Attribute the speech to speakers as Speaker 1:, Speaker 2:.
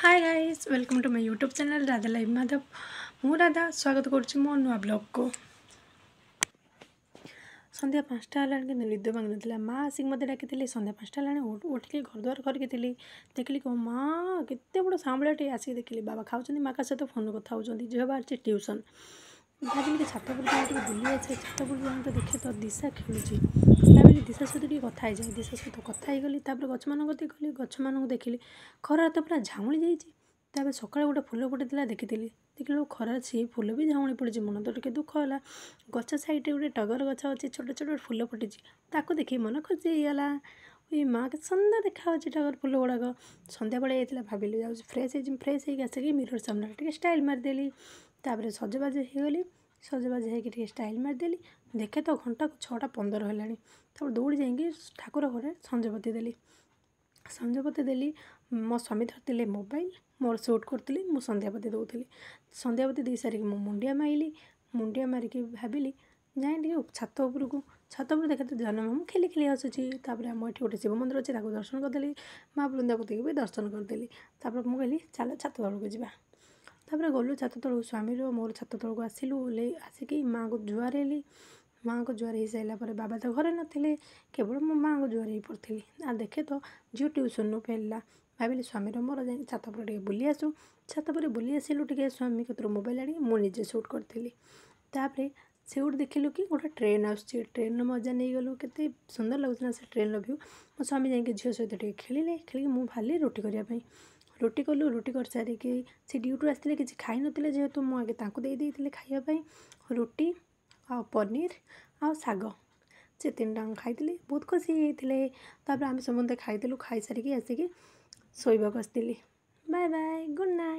Speaker 1: Hi guys, welcome to my YouTube channel Radha live Madhav. ମୁଁ ରାଧା, ସ୍ୱାଗତ କରୁଛି ମୋ ନୂଆ ବ୍ଲଗ୍କୁ। ସନ୍ଧ୍ୟା 5ଟା ହେଲାଣି, କିନ୍ତୁ ନିଦ ଭାଙ୍ଗୁନଥିଲା। ମା ଆସିକି ମୋତେ ଡାକିଥିଲେ। ସନ୍ଧ୍ୟା 5ଟା ହେଲାଣି, ଉଠିକି ଘରଦ୍ୱାର କରିକି ଥିଲି। ଦେଖିଲି କି ମା, କେତେ ବଡ଼ ସାମ୍ବଳାଟେ। ଆସିକି ଦେଖିଲି ବାବା ଖାଉଛନ୍ତି, ମା କାହା ସହିତ ଫୋନ୍ କଥା ହେଉଛନ୍ତି, ଝିଅ ବାହାରିଛି ଟ୍ୟୁସନ୍। ଭାବିଲି କି ଛାତ ଉପରେ ଯାଇ ଟିକେ ବୁଲି ଆସେ। ଛାତ ଉପରେ ଯାଇକି ଦେଖେ ତ ଦିଶା ଖେଳୁଛି। ଭାବିଲି ଦିଶା ସହିତ ଟିକେ କଥା ହେଇଯାଏ। ଦିଶା ସହିତ କଥା ହେଇଗଲି। ତାପରେ ଗଛମାନଙ୍କ କତିକି ଗଲି, ଗଛମାନଙ୍କୁ ଦେଖିଲି। ଖରାରେ ତ ପୁରା ଝାଉଁଳି ଯାଇଛି। ତାପରେ ସକାଳେ ଗୋଟେ ଫୁଲ ଫୁଟିଥିଲା ଦେଖିଥିଲି। ଦେଖିଲା ବେଳକୁ ଖରାରେ ସେଇ ଫୁଲ ବି ଝାଉଁଳି ପଡ଼ିଛି। ମନ ତ ଟିକେ ଦୁଃଖ ହେଲା। ଗଛ ସାଇଡ଼୍ରେ ଗୋଟେ ଟଗର ଗଛ ଅଛି, ଛୋଟ ଛୋଟ ଫୁଲ ଫୁଟିଛି। ତାକୁ ଦେଖି ମନ ଖୁସି ହେଇଗଲା। ଏ ମା, କେତେ ସୁନ୍ଦର ଦେଖାଯାଉଛି ଟଗର ଫୁଲ ଗୁଡ଼ାକ। ସନ୍ଧ୍ୟାବେଳେ ହେଇଥିଲା, ଭାବିଲି ଯାଉଛି ଫ୍ରେଶ୍ ହେଇଯିବି। ଫ୍ରେଶ୍ ହେଇକି ଆସିକି ମିରର୍ ସାମ୍ନାରେ ଟିକେ ଷ୍ଟାଇଲ୍ ମାରିଦେଲି। ତାପରେ ସଜବାଜ ହେଇଗଲି। ସଜବାଜ ହେଇକି ଟିକେ ଷ୍ଟାଇଲ୍ ମାରିଦେଲି। ଦେଖେ ତ ଘଣ୍ଟାକୁ 6ଟା 15 ହେଲାଣି। ତାପରେ ଦୌଡ଼ି ଯାଇକି ଠାକୁର ଘରେ ସଞ୍ଜବତୀ ଦେଲି। ସଞ୍ଜବତୀ ଦେଲି, ମୋ ସ୍ୱାମୀ ଧରିଥିଲେ ମୋବାଇଲ୍, ମୋର ସୁଟ୍ କରୁଥିଲି, ମୁଁ ସନ୍ଧ୍ୟାବତୀ ଦେଉଥିଲି। ସନ୍ଧ୍ୟାବତୀ ଦେଇସାରିକି ମୁଁ ମୁଣ୍ଡିଆ ମାରିଲି। ମୁଣ୍ଡିଆ ମାରିକି ଭାବିଲି ଯାଇ ଟିକେ ଛାତ ଉପରକୁ। ଛାତ ଉପରେ ଦେଖେ ତ ଜହ୍ନ ମାମୁଁ ଖେଲି ଖେଲି ଆସୁଛି। ତାପରେ ଆମ ଏଠି ଗୋଟେ ଶିବ ମନ୍ଦିର ଅଛି, ତାକୁ ଦର୍ଶନ କରିଦେଲି। ମା ବୃନ୍ଦାବତୀକୁ ବି ଦର୍ଶନ କରିଦେଲି। ତାପରେ ମୁଁ କହିଲି, ଚାଲ ଛାତ ତଳକୁ ଯିବା। ତାପରେ ଗଲୁ ଛାତ ତଳକୁ, ସ୍ୱାମୀର ମୋର ଛାତ ତଳକୁ ଆସିଲୁ। ଓହ୍ଲେଇ ଆସିକି ମାଆଙ୍କୁ ଜୁହାର ହେଲି। ମାଆଙ୍କୁ ଜୁହାର ହେଇସାରିଲା ପରେ ବାବା ତ ଘରେ ନଥିଲେ, କେବଳ ମୁଁ ମାଆଙ୍କୁ ଜୁହାର ହେଇ ପଡ଼ିଥିଲି। ଆଉ ଦେଖେ ତ ଝିଅ ଟ୍ୟୁସନ୍ରୁ ଫେରିଲା। ଭାବିଲି ସ୍ୱାମୀର ମୋର ଯାଇକି ଛାତ ଉପରେ ଟିକେ ବୁଲି ଆସୁ। ଛାତ ଉପରେ ବୁଲି ଆସିଲୁ ଟିକେ। ସ୍ୱାମୀ କତିରୁ ମୋବାଇଲ୍ ଆଣିକି ମୁଁ ନିଜେ ସୁଟ୍ କରିଥିଲି। ତାପରେ ସେଇଠୁ ଦେଖିଲୁ କି ଗୋଟେ ଟ୍ରେନ୍ ଆସୁଛି। ଟ୍ରେନ୍ର ମଜା ନେଇଗଲୁ। କେତେ ସୁନ୍ଦର ଲାଗୁଥିଲା ସେ ଟ୍ରେନ୍ର ଭ୍ୟୁ। ମୋ ସ୍ୱାମୀ ଯାଇକି ଝିଅ ସହିତ ଟିକେ ଖେଳିଲେ। ଖେଳିକି ମୁଁ ବାହାରିଲି ରୁଟି କରିବା ପାଇଁ। ରୁଟି କଲୁ। ରୁଟି କରିସାରିକି ସେ ଡ୍ୟୁଟିରୁ ଆସିଥିଲେ, କିଛି ଖାଇନଥିଲେ ଯେହେତୁ, ମୁଁ ଆଗେ ତାଙ୍କୁ ଦେଇ ଦେଇଥିଲି ଖାଇବା ପାଇଁ। ରୁଟି ଆଉ ପନିର ଆଉ ଶାଗ, ସେ ତିନିଟା ଖାଇଥିଲେ, ବହୁତ ଖୁସି ହେଇଯାଇଥିଲେ। ତାପରେ ଆମେ ସମସ୍ତେ ଖାଇଥିଲୁ। ଖାଇସାରିକି ଆସିକି ଶୋଇବାକୁ ଆସିଥିଲି। Bye bye, good night.